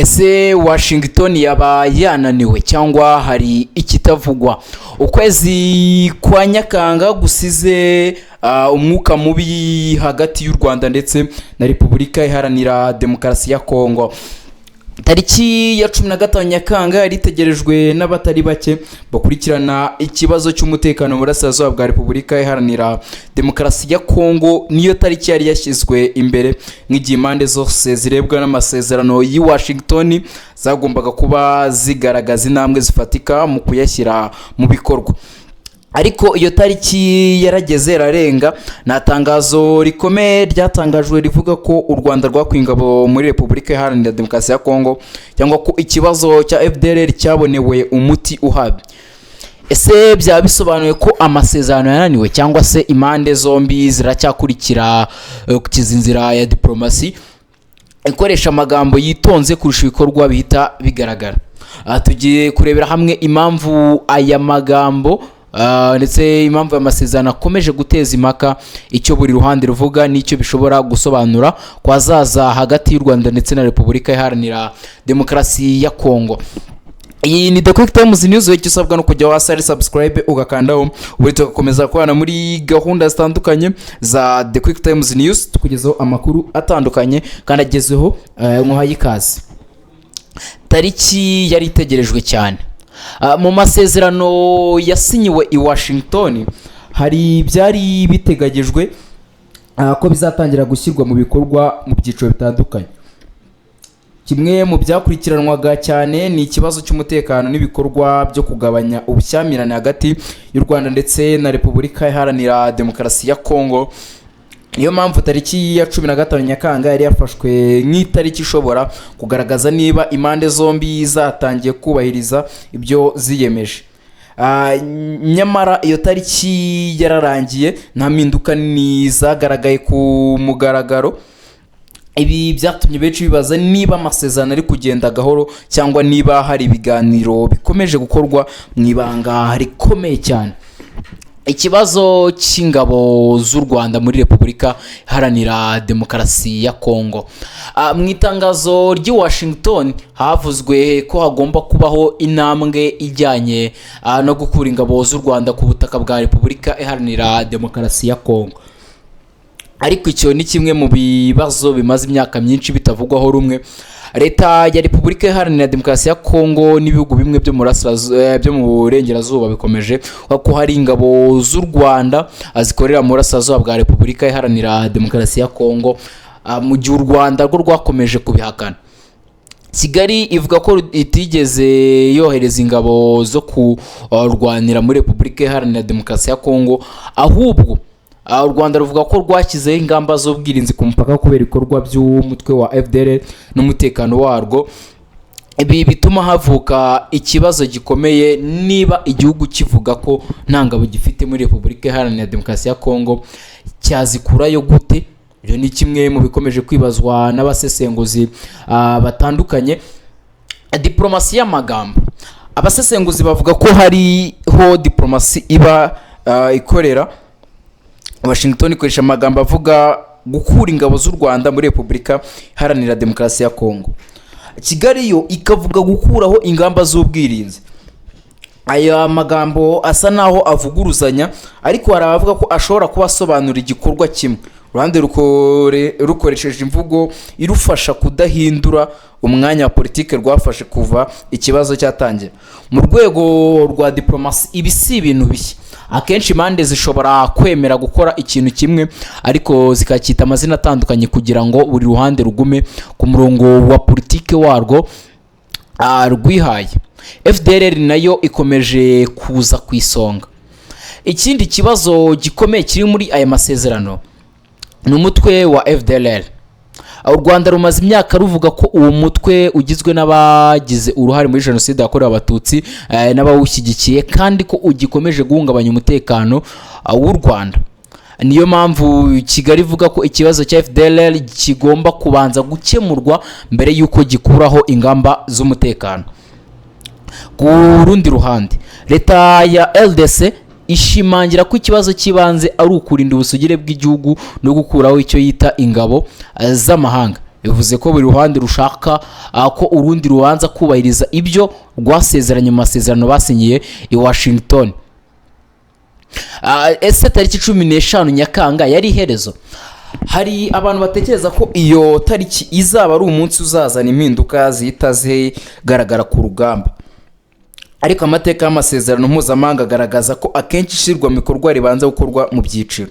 Ese Washington yaba yananiwe cyangwa hari ikitavugwa? Ukwezi kwa Nyakanga gusize umwuka mubi hagati y'u Rwanda ndetse na Repubulika Iharanira Demokarasi ya Kongo. Tariki ya 15 Nyakanga yari itegerejwe n'abatari bake bakurikirana ikibazo cy'umutekano mu burasirazuba bwa Repubulika Iharanira Demokarasi ya Kongo. Niyo tariki yari yashyizwe imbere nk'igihe impande zose zirebwa n'amasezerano y'i Washington zagombaga kuba zigaragaza intambwe zifatika mu kuyashyira mu bikorwa. Ariko iyo tariki yarageze irarenga, nta tangazo rikomeye ryatangajwe rivuga ko u Rwanda rwakuye ingabo muri Repubulika Iharanira Demokarasi ya Kongo cyangwa ko ikibazo cya FDLR cyabonewe umuti uhamye. Ese byaba bisobanuye ko amasezerano yananiwe, cyangwa se impande zombi ziracyakurikira inzira ya diporomasi ikoresha amagambo yitonze kurusha ibikorwa bihita bigaragara? Aha tugiye kurebera hamwe impamvu aya magambo ndetse impamvu aya masezerano akomeje guteza impaka, icyo buri ruhande ruvuga n'icyo bishobora gusobanura ku hazaza hagati y'u Rwanda ndetse na Repubulika Iharanira Demokarasi ya Kongo. Iyi ni The Quick Times News. Icyo usabwa no kujya hasi ari subscribe, ugakandaho, ubundi tugakomeza kubana muri gahunda zitandukanye za The Quick Times News, tukugezaho amakuru atandukanye kandi agezweho. Nkuhaye ikaze. Tariki yari itegerejwe cyane. Mu masezerano yasinyiwe i Washington hari ibyari biteganyijwe ko bizatangira gushyirwa mu bikorwa mu byiciro bitandukanye. Kimwe mu byakurikiranwaga cyane ni ikibazo cy'umutekano n'ibikorwa byo kugabanya ubushyamirane hagati y'u Rwanda ndetse na Repubulika Iharanira Demokarasi ya Kongo. Niyo mpamvu tariki ya 15 Nyakanga yari yafashwe nk'itariki ishobora kugaragaza niba impande zombi zatangiye kubahiriza ibyo ziyemeje. Nyamara iyo tariki yararangiye, nta mpinduka nini zagaragaye ku mugaragaro. Ibi byatumye benshi bibaza niba amasezerano ari kugenda gahoro cyangwa niba hari ibiganiro bikomeje gukorwa mu ibanga rikomeye cyane. Ikibazo cy'ingabo z'u Rwanda muri Repubulika Iharanira Demokarasi ya Kongo. Mu itangazo ry'i Washington havuzwe ko hagomba kubaho intambwe ijyanye no gukura ingabo z'u Rwanda ku butaka bwa Repubulika Iharanira Demokarasi ya Kongo. Ariko icyo ni kimwe mu bibazo bimaze imyaka myinshi bitavugwaho rumwe. Leta ya Repubulika Iharanira Demokarasi ya Kongo n'ibihugu bimwe byo mu burengerazuba bikomeje ko hari ingabo z'u Rwanda zikorera mu burasirazuba bwa Repubulika Iharanira Demokarasi ya Kongo, mu gihe u Rwanda rwo rwakomeje kubihakana. Kigali ivuga ko itigeze yohereza ingabo zo kurwanira muri Repubulika Iharanira Demokarasi ya Kongo. Ahubwo u Rwanda ruvuga ko rwashyizeho ingamba z'ubwirinzi ku mupaka kubera ibikorwa by'umutwe wa FDLR n'umutekano warwo. Ibi bituma havuka ikibazo gikomeye: niba igihugu kivuga ko nta ngabo gifite muri Repubulika Iharanira Demokarasi ya Kongo, cyazikurayo gute? Ibyo ni kimwe mu bikomeje kwibazwa n'abasesenguzi batandukanye. Diporomasi y'amagambo: abasesenguzi bavuga ko hariho diporomasi iba ikorera Washington ikoresha amagambo avuga gukura ingabo z'u Rwanda muri Repubulika Iharanira Demokarasi ya Kongo, Kigali yo ikavuga gukuraho ingamba z'ubwirinzi. Aya magambo asa naho avuguruzanya, ariko hari abavuga ko ashobora kuba asobanura igikorwa kimwe, uruhande rukoresheje imvugo irufasha kudahindura umwanya wa politiki rwafashe kuva ikibazo cyatangira. Mu rwego rwa diplomasi ibi si ibintu bishya. Akenshi impande zishobora kwemera gukora ikintu kimwe ariko zikacyita amazina atandukanye kugira ngo buri ruhande rugume ku murongo wa politiki warwo rwihaye. FDLR nayo ikomeje kuza ku isonga. Ikindi kibazo gikomeye kiri muri aya masezerano ni umutwe wa FDLR. U Rwanda rumaze imyaka ruvuga ko uwo mutwe ugizwe n'abagize uruhare muri Jenoside yakorewe Abatutsi n'abawushyigikiye, kandi ko ugikomeje guhungabanya umutekano w'u Rwanda. Niyo mpamvu Kigali ivuga ko ikibazo cya FDLR kigomba kubanza gukemurwa mbere y'uko gikuraho ingamba z'umutekano. Ku rundi ruhande, leta ya RDC ishimangira ko ikibazo cy'ibanze ari ukurinda ubusugire bw'igihugu no gukuraho icyo yita ingabo z'amahanga. Bivuze ko buri ruhande rushaka ko urundi rubanza kubahiriza ibyo rwasezeranye mu masezerano basinyiye i Washington. Ese tariki 15 Nyakanga yari iherezo? Hari abantu batekereza ko iyo tariki izaba ari umunsi uzazana impinduka zihita zigaragara ku rugamba, ariko amateka y'amasezerano mpuzamahanga agaragaza ko akenshi ishyirwa mu bikorwa ribanza gukorwa mu byiciro.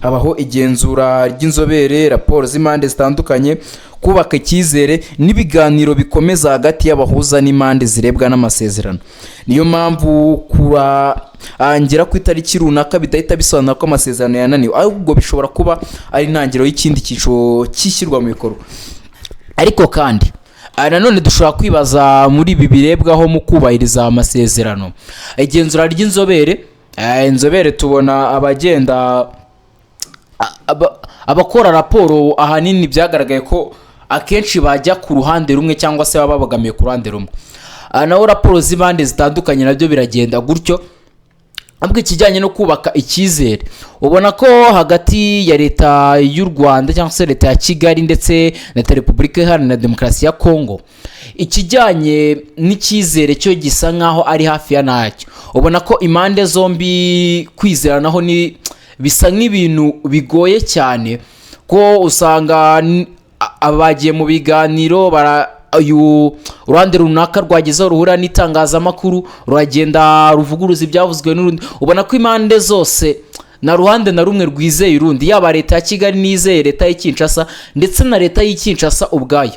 Habaho igenzura ry'inzobere, raporo z'impande zitandukanye, kubaka icyizere n'ibiganiro bikomeza hagati y'abahuza n'impande zirebwa n'amasezerano. Niyo mpamvu kurangira ku itariki runaka bidahita bisobanura ko amasezerano yananiwe, ahubwo bishobora kuba ari intangiriro y'ikindi cyiciro cy'ishyirwa mu bikorwa. Ariko kandi nanone dushobora kwibaza muri ibi birebwaho mu kubahiriza amasezerano: igenzura ry'inzobere, inzobere tubona abagenda abakora raporo, ahanini byagaragaye ko akenshi bajya ku ruhande rumwe cyangwa se baba babogamiye ku ruhande rumwe. Naho raporo z'impande zitandukanye nabyo biragenda gutyo. Ahubwo ikijyanye no kubaka icyizere, ubona ko hagati ya Leta y'u Rwanda cyangwa se Leta ya Kigali ndetse na Leta ya Repubulika Iharanira Demokarasi ya Kongo, ikijyanye n'icyizere cyo gisa nkaho ari hafi ya ntacyo. Ubona ko impande zombi kwizeranaho ni bisa nk'ibintu bigoye cyane, ko usanga abagiye mu biganiro bara uyu uruhande runaka rwagezeho ruhura n'itangazamakuru ruragenda ruvuguruza ibyavuzwe n'urundi. Ubona ko impande zose na ruhande na rumwe rwizeye urundi, yaba Leta ya Kigali nizeye Leta y'i Kinshasa, ndetse na Leta y'i Kinshasa ubwayo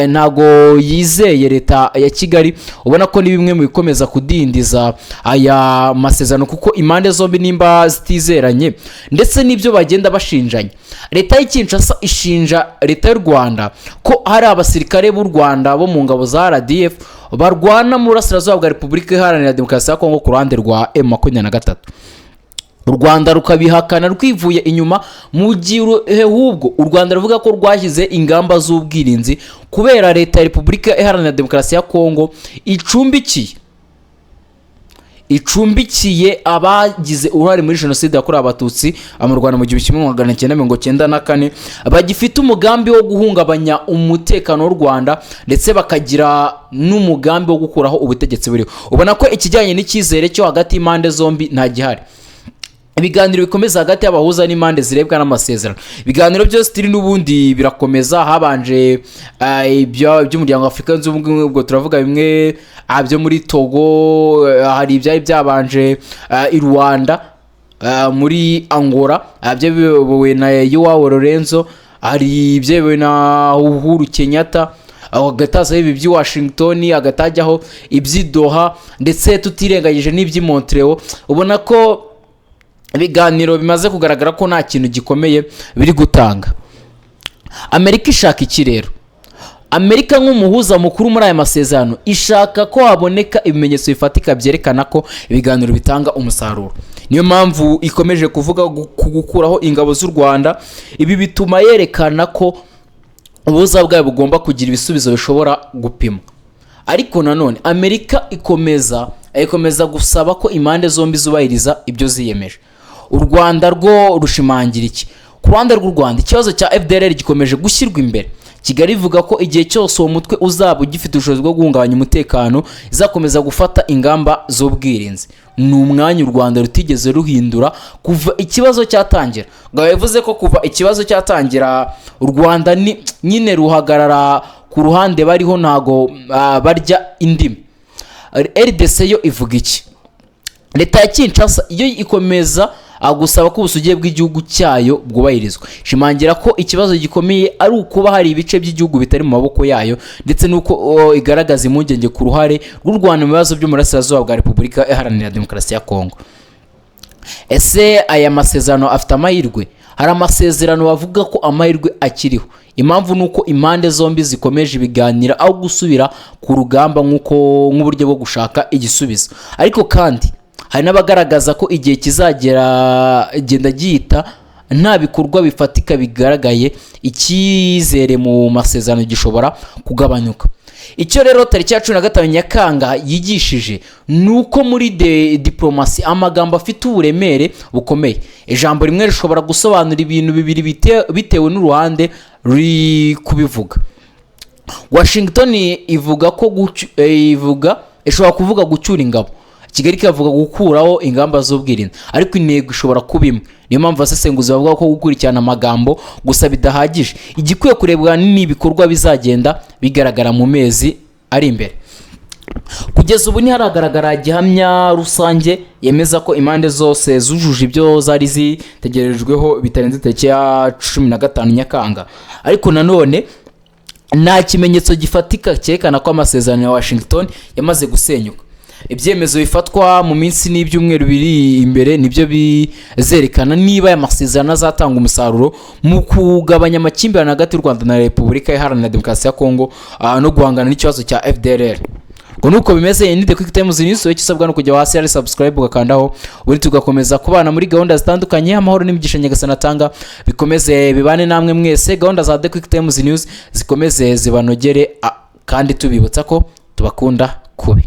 ntago yizeye Leta ya Kigali. Ubona ko ni bimwe mu bikomeza kudindiza aya masezerano, kuko impande zombi nimba zitizeranye ndetse n'ibyo bagenda bashinjanya. Leta y'i Kinshasa ishinja Leta y'u Rwanda ko hari abasirikare b'u Rwanda bo mu ngabo za RDF barwana mu burasirazuba bwa Repubulika Iharanira Demokarasi ya Kongo ku ruhande rwa M23. U Rwanda rukabihakana rwivuye inyuma, mu gihe ahubwo u Rwanda ruvuga ko rwashyize ingamba z'ubwirinzi kubera Leta ya Repubulika Iharanira Demokarasi ya Kongo icumbikiye abagize uruhare muri Jenoside yakorewe Abatutsi mu Rwanda mu 1994, bagifite umugambi wo guhungabanya umutekano w'u Rwanda, ndetse bakagira n'umugambi wo gukuraho ubutegetsi buriho. Ubona ko ikijyanye n'icyizere cyo hagati y'impande zombi nta gihari. Ibiganiro bikomeza hagati y'abahuza n'impande zirebwa n'amasezerano. Ibiganiro byose turi n'ubundi birakomeza. Habanje iby'Umuryango wa Afurika Yunze Ubumwe, ubwo turavuga bimwe byo muri Togo, hari ibyari byabanje i Rwanda, muri Angola, byo biyobowe na João Lourenço, hari ibyemewe na Uhuru Kenyatta, hagati hazaho ibi by'i Washington, hagati hajyaho iby'i Doha, ndetse tutirengagije n'iby'i Montreal. Ubona ko ibiganiro bimaze kugaragara ko nta kintu gikomeye biri gutanga. Amerika ishaka iki rero? Amerika nk'umuhuza mukuru muri aya masezerano ishaka ko haboneka ibimenyetso bifatika byerekana ko ibiganiro bitanga umusaruro. Niyo mpamvu ikomeje kuvuga ku gukuraho ingabo z'u Rwanda. Ibi bituma yerekana ko ubuhuza bwayo bugomba kugira ibisubizo bishobora gupima. Ariko nanone Amerika ikomeza gusaba ko impande zombi zubahiriza ibyo ziyemeje. U Rwanda rwo rushimangira iki? Ku ruhande rw'u Rwanda, ikibazo cya FDLR gikomeje gushyirwa imbere. Kigali ivuga ko igihe cyose uwo mutwe uzaba ugifite ubushobozi bwo guhungabanya umutekano, izakomeza gufata ingamba z'ubwirinzi. Ni umwanya u Rwanda rutigeze ruhindura kuva ikibazo cyatangira. Ngo bivuze ko kuva ikibazo cyatangira u Rwanda ni nyine ruhagarara ku ruhande bariho, ntago barya indimi. RDC yo ivuga iki? Leta ya Kinshasa iyo ikomeza gusaba ko ubusugire bw'igihugu cyayo bwubahirizwa, ishimangira ko ikibazo gikomeye ari ukuba hari ibice by'igihugu bitari mu maboko yayo, ndetse n'uko igaragaza impungenge ku ruhare rw'u Rwanda mu bibazo byo mu burasirazuba bwa Repubulika Iharanira Demokarasi ya Kongo. Ese aya masezerano afite amahirwe? Hari amasezerano bavuga ko amahirwe akiriho. Impamvu ni uko impande zombi zikomeje ibiganiro aho gusubira ku rugamba nk'uko nk'uburyo bwo gushaka igisubizo. Ariko kandi hari n'abagaragaza ko igihe kizagera genda gihita. nta bikorwa bifatika bigaragaye, icyizere mu masezerano gishobora kugabanyuka. Icyo rero tariki ya 15 Nyakanga yigishije ni uko muri diplomasi amagambo afite uburemere bukomeye. Ijambo rimwe rishobora gusobanura ibintu bibiri bitewe n'uruhande ruri kubivuga. Washington ivuga ko ivuga, ishobora kuvuga gucyura ingabo, Kigali ikavuga gukuraho ingamba z'ubwirinzi, ariko intego ishobora kuba imwe. Niyo mpamvu abasesenguzi bavuga ko gukurikirana amagambo gusa bidahagije. Igikwiye kurebwa ni ibikorwa bizagenda bigaragara mu mezi ari imbere. Kugeza ubu ntiharagaragara gihamya rusange yemeza ko impande zose zujuje ibyo zari zitegerejweho bitarenze tariki ya 15 Nyakanga, ariko nanone nta kimenyetso gifatika cyerekana ko amasezerano ya Washington yamaze gusenyuka. Ibyemezo bifatwa mu minsi n'ibyumweru biri imbere nibyo bizerekana niba aya masezerano azatanga umusaruro mu kugabanya amakimbirane hagati y'u Rwanda na Repubulika Iharanira Demokarasi ya Kongo no guhangana n'ikibazo cya FDLR. Ngo nuko bimeze. Ni The Quick Times News. Icyo usabwa no kujya hasi hari subscribe ugakandaho, ubundi tugakomeza kubana muri gahunda zitandukanye. Amahoro n'imigisha Nyagasani atanga bikomeze bibane namwe mwese. Gahunda za The Quick Times News zikomeze zibanogere, kandi tubibutsa ko tubakunda kubi.